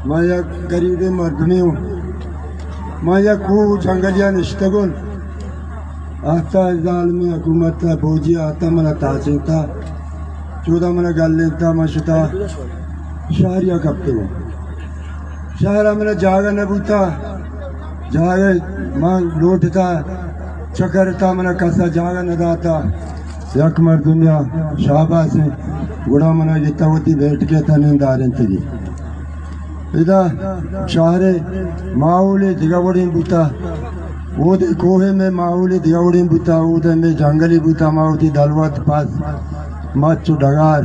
من یک گریبیں مردمے اوں۔ من یک کوہ جنگلیا نشتگوں۔ آتا ظالمیں حکومت ء فوجی آتا منا تاچینتا۔ چودا منا گلینتا، من شتا شہریا کپتگوں۔ شہرا منا جاگہ نہ بوتا۔ جاگہ من لوٹتا، چکرتا، منا کسا جاگہ نہ داتا۔ یک مردمیا شاباسیں، گڑا منا گتا وتی بیٹکے تا نندارینتگی۔ ادا شہر ماحول دگہ وڑیں بوتا، اودے کوہ میں ماحول دگہ وڑیں بوتا، اودے میں جنگلی بوتا، ما وتی دلوت پاس مچ و ڈگار،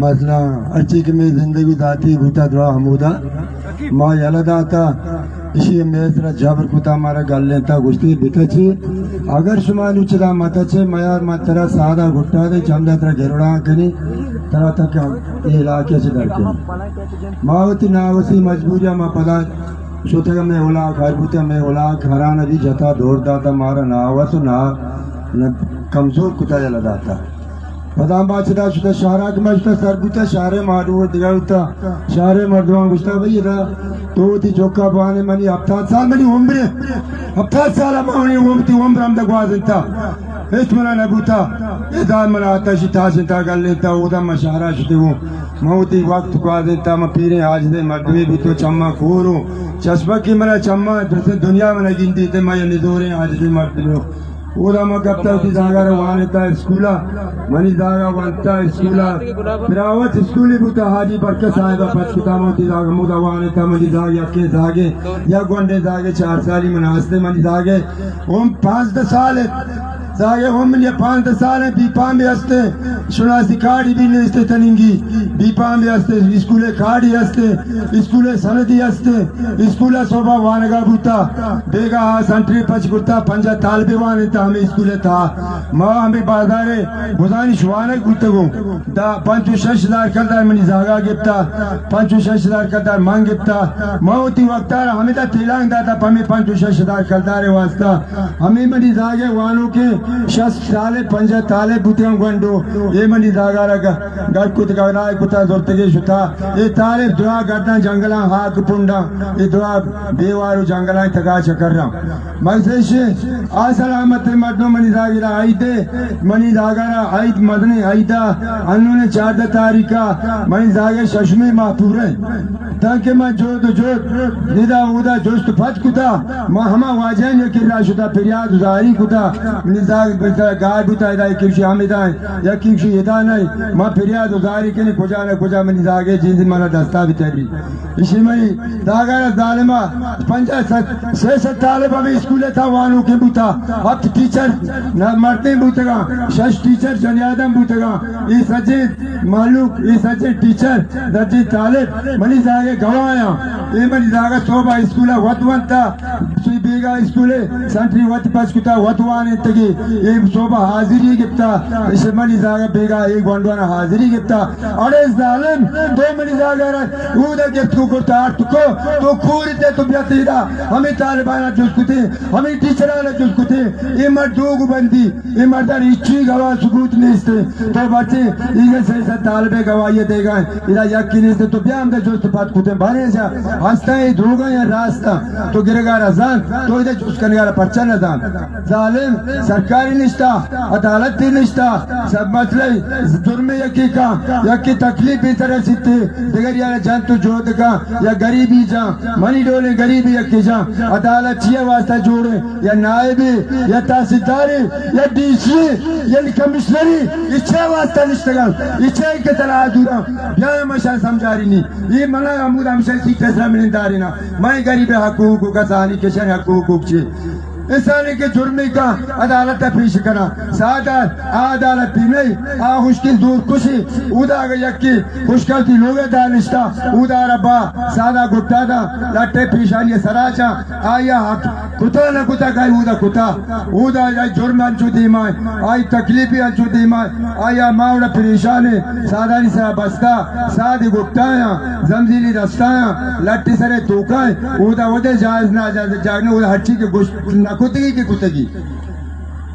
مثلاً ہرچی کہ میں زندگی ذاتی بوتا درا ہمودا ما یلہ داتا۔ اشی میں سرا جبر کتا، مارا گلینتا، گوشتی بتچی، اگر شما نو چدا متچے میار، من ترا سادا گٹا دے، چمدا ترا گروڑا کنی، ترا تک اے علاقے سے در کنی۔ ما وتی ناوسی مجبوریا ما پدا شتگا، میں اولاک ہر بوتا، میں اولاک ہران ابھی جتا دور داتا، مارا ناوس و نا، نا کمزور کتا یلہ داتا۔ پدا ما چدا شتا شہرا کہ ما شتا سر بوتا، شہر ماڈو دگہ بوتا، شہر مردمان گوشتا، بھئی ادا تو وتی چوکا بوانے، منی ہفتاد سال منی عمر ہے، ہفتاد سال منی عمر، تی عمر ہم دا گوازنتا۔ ہچ منا نہ بوتا۔ ادا منا آتا شی تاشنتا گلینتا، اودا ما شہرا شتگوں۔ ما وتی وقت گوازینتا، ما پیریں عاجزیں مردمے بیتوں، چماں کوروں۔ چشمکی منا چماں، درستیں دنیا منا گندی تے، ما یا نزوریں عاجزیں مردمے۔ اودا ما گپتا وتی زاگا را وانتا اسکولا۔ منی زاگا وانتا اسکولا۔ براوت اسکولی بوتا، حاجی برکت صاحبا پچ کتا، ما وتی زاگا مودا وانتا، منی زاگ یکیں زاگے، یا گونڈیں زاگے، چار سالی منا ہستے منی زاگے۔ ہم پانزدہ سال ہے۔ زاگے ہم منی پانزدہ سال ہے، بی پام بھی ہستے، شناسی کارڈ بھی نیستے تننگی، بی پام بھی ہستے، اسکول کارڈ ہی ہستے، اسکول سندی ہستے، اسکول صوبہ وانگا بوتا، بیگا سنٹری پچ کرتا، پنجا طالب وانتا ہمیں اسکول تھا۔ ما ہمیں بازار گزانی شوانگ بوتگوں۔ دا پنچ و شش ہزار کلدار منی زاگا گپتا، پنچ و شش ہزار کلدار من گپتا۔ ما وتی وقتا را ہمدا تیلانگ داتا پمی پنچ و شش ہزار کلدار واسطہ۔ ہمیں منی زاگے وانوکیں شست سالے پنجاہ طالب بوتگاں گونڈو۔ اے منی زاگا را گ-، گڑ کت گڑائے کتا زرتگے شتا۔ اے طالب درا گرداں جنگلاں ہاک پنڈاں۔ اے درا بیوار و جنگلاں تگا چکراں۔ مگزش آ سلامت مردم منی زاگرا عید، منی زاگرا عید مزنیں عیدا، انون چاردہ تاریخا منی زاگے ششمی ماہ پورے۔ تاکہ ما جود و جود ندا اودا جست پت کتا، ما ہما واجہانی کرا شتا پریاد و زاری کتا، منی زاگ بلتا گار بوتا ادا، یکی شی ہمدا، یکی شی ادا نہیں، ما پریاد و زاری کنی کجا نہ کجا منی زاگے چیزی منا دستا بتری۔ اشی منی زاگا را ظالما پنجاہ ست، سئے سد طالب ہمیں اسکول تھا وانوکیں بوتا، ہفت ٹیچر نہ مردیں بوتگاں، شش ٹیچر جنی آدم بوتگاں۔ اے سجیں مہلوک، اے سجیں ٹیچر، سجیں طالب منی زاگے گواہاں۔ اے منی زاگا صوبہ اسکولا وت وانتا، سوئی بیگا اسکولے سنٹری وت پچ کتا، وت وانینتگی۔ اے صوبہ حاضری گپتا، اشی منی زاگا بیگا اے گونڈوانا حاضری گپتا۔ اڑے ظالم، تو منی زاگا را اودا گپت کو کرتا آرت کو، تو کورتے تو بیاتے ادا، ہمیں طالبانا جست کتے، ہمیں ٹیچرانا جست کتے، اے مرد دوگ بندی، اے مردان ہچی گواہ ثبوت نیست۔ تو بچے، ایگے سئے سد طالب گواہی دیگا، ادا یکی نیست، تو بیا ہمدا جست پت کتے، بارے جا، ہستا اے دروگا یا راستا، تو گرگا را زان، تو ادا جست کنگا را پرچا نہ زان۔ ظالم، سرکاری نشتا، عدالتی نشتا، سب مسئلہ جرم یکی کا، یکی تکلیف بی طرح سیتے، دگر یا جان تو جود کا، یا غریبی جان، منی ڈولیں غریبی یکی جان، عدالت چیئے واسطہ جوڑے، یا نائبی، یا تحصیلداری، یا ڈی سی، یا کمشنری، اچھے واسطہ نشتگان، اچھے کے طرح دورا، یا مشا سمجھاری نہیں، یہ منا ہمود ہمشہ سی کسرا مننداری نا، میں غریب حقوق کسانی کشن حقوق چی۔ انسانی کہ جرمی کا عدالت پیش کنا۔ سادہ عدالت بھی نہیں، آ ہشکل دور کشی، اودا اگر یکی ہشکل تی لوگے دانشتا، اودا ربا سادہ گٹا دا، لٹے پیشانی سراچا، آیا حق کتا نہ کتا کئی اودا کتا، اودا یا جرم انچو دیما، آئی تکلیفی انچو دیما، آیا ماوڑا پریشان، سادانی سرا بستا، سادی گٹایا، زمزیلی دستایا، لٹی سرے توکائے، اودا ودے جائز ناجائز جاگنے، اودا ہرچی کہ گوشت نہ کتگی کہ کتگی۔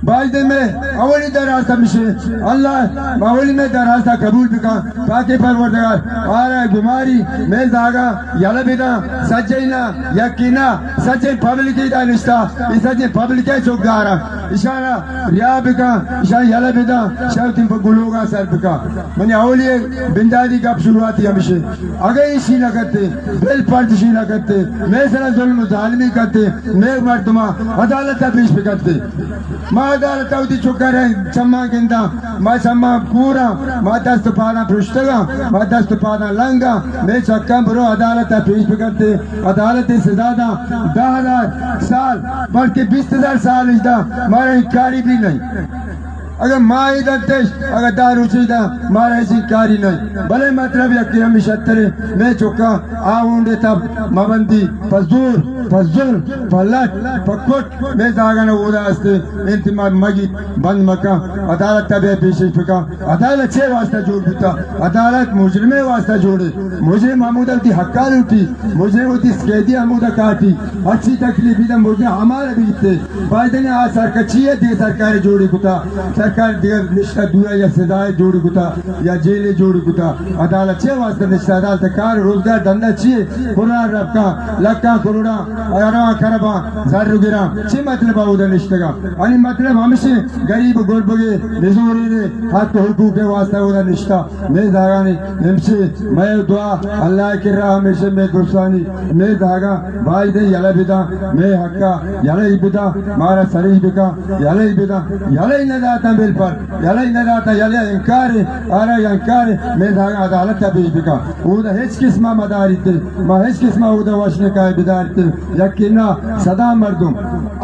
باید مئے اولی درخواست ہمیش اِنت، اللہ اولی مئے درخواست قبول بکن، پاک پروردگار آرا گماری مئے زاگاں یلہ بداں، سجینا یقینا سجیں پبلک ادا نشتہ، اے سجیں پبلک ءِ چوکداراں، اشانا رہا بکن، اشاں یلہ بداں، شاہ وتی گلوگاں سر بکن۔ منی اولی بنداتی گپ شروعاتی ہمیش اِنت، اگہ ایشی نہ کرتے، بل پردشی نہ کرتے، مئے سرا ظلم و ظالمی کرتے، مئے مردماں عدالت ءَ پیش بکرتے۔ ما عدالت ءَ وتی چکر ءِ چماں گنداں، ما چماں کوراں، ما دست و پاداں پرشتگاں، ما دست و پاداں لنگاں، مئے چکاں برو عدالت ءَ پیش بکرتے۔ عدالت ءَ سزا داں دہ ہزار سال، بلکہ بیست ہزار سال اش داں، مارا انکاری بھی نہیں۔ اگہ ماہے دنتش، اگہ دہ روچے داں، مارا ہچ انکاری نہیں۔ بلے مطلب یکے ہمیش اترے، مئے چکاں آ ہونڈے تب مبندی، پہ زور، پہ ظلم، پہ لٹ، پہ کٹ، مئے زاگاں اودا استے، انت ما مگی بند مکن، عدالت ءَ بیا پیشش بکن۔ عدالت چے واسطہ جوڑ بوتا؟ عدالت مجرمے واسطہ جوڑے۔ مجرم ہمودا وتی حقا لوٹی، مجرم وتی قیدی ہمودا کاٹی، ہرچی تکلیف بیتا مجرم ہمارا بیتے۔ بایدیں آ سرکچی ءَ دگہ سرکارے جوڑی کتا، سرکار دگہ نشتہ دورا یا سزائے جوڑی کتا یا جیلے جوڑی کتا۔ عدالت چے واسطہ نشتہ؟ عدالت کار روزگار دھندہ چیے؟ قرآن ربکاں لکاں کروڑاں ارباں کرباں زر گراں، چے مطلب اودا نشتگا؟ یعنی مطلب ہمیش اِنت، غریب گربگے نزورینے حق حقوق واسطہ اودا نشتہ۔ مئے زاگانی ہمشے، مئے دعا اللہ ءِ کرا ہمیشہ مئے درستانی، مئے زاگاں بایدیں یلہ بداں، مئے حقا یلہ بداں، مارا سرش بکاں، یلہ بداں، یلہ نہ داتاں بل پر، یلہ نہ داتاں، یلہ انکار، آرا انکار، مئے زاگاں عدالت ءَ پیش بکاں۔ اودا ہچ قسمہ مداریتے، ما ہچ قسمہ اودا وش نکائے بداریتے، یقینا صدا مردم۔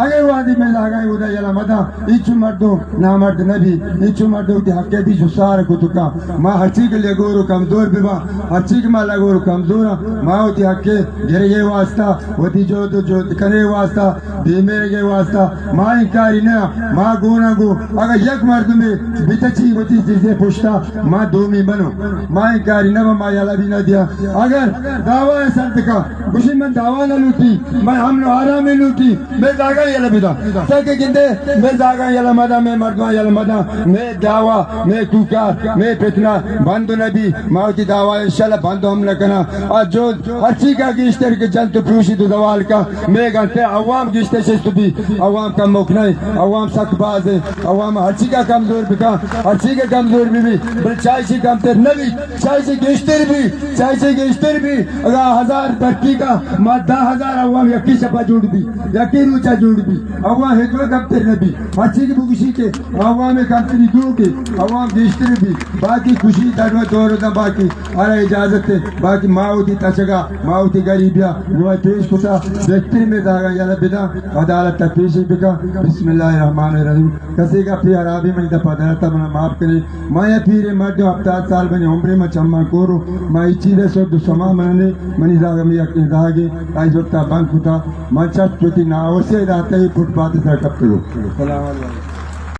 اگہ وادی مئے زاگاں اودا یلہ مداں، اینچو مردم نامرد نہ بی، اینچو مردم وتی حق ءَ بی جسار کتکاں۔ ما ہرچی کہ لگور و کمزور بباں، ہرچی کہ ما لگور و کمزوراں، ما وتی حق ءِ گرگے واسطہ، وتی جہد و جہد کنگے واسطہ، دیمرگے واسطہ ما انکاری نہ، ما گوناں گوں۔ اگہ یک مردمے بتچی وتی چیزے پشتا، ما دومی بنوں، ما انکاری نہ، ما یلہ بھی نہ دیاں۔ اگر دعوی سر دکا، گوشی من دعوی نہ لوٹی، من امن و آرامے لوٹی، مئے زاگاں یلہ بداں۔ تاکہ گندے مئے زاگاں یلہ مداں، مئے مردماں یلہ مداں، مئے دعوی، مئے کوکار، مئے فتنہ بند نہ بی۔ ما وتی دعوی انشاءاللہ بند ہم نہ کناں۔ آ جو ہرچی کا گیشتر کہ جنت و پروشی تو زوال کا، مئے گنتے عوام گیشتر شست بی۔ عوام کموک نہیں، عوام سک باز ہے۔ عوام ہرچی کا کمزور بکا، ہرچی کا کمزور بی بی، بل چائشی کمتر نہ بی، چائشی گیشتر بی، چائشی گیشتر بی۔ اگا ہزار ترقی کا، ما دہ ہزار عوام یکی شپا جوڑ بی، یکی روچا جوڑ بی۔ عوام ہچ وقت کمتر نہ بی۔ ہرچی کہ بگوشی کہ عوام کمتری دو کہ عوام گیشتر بی۔ باقی خوشی در و دور دا باقی ہر اجازت ہے۔ باقی ما وتی تچگا، ما وتی غریبیا، گواہ پیش کتا، بہتری مئے زاگا یلہ بدا، عدالت تا پیش بکا۔ بسم اللہ الرحمن الرحیم۔ کسی کا پی حرابی منی دپا درتا منا معاف کرے۔ ما یا پیر مردم، ہفتاد سال منی عمرے، ما چماں کورو، ما ای چیز سو دو سما مننے، منی زاگ می یک زاگے، آئی زرتا بند کتا، ما چت پتی ناوسے داتا، ای فٹ پاتے سر کپتو۔ سلام علیکم۔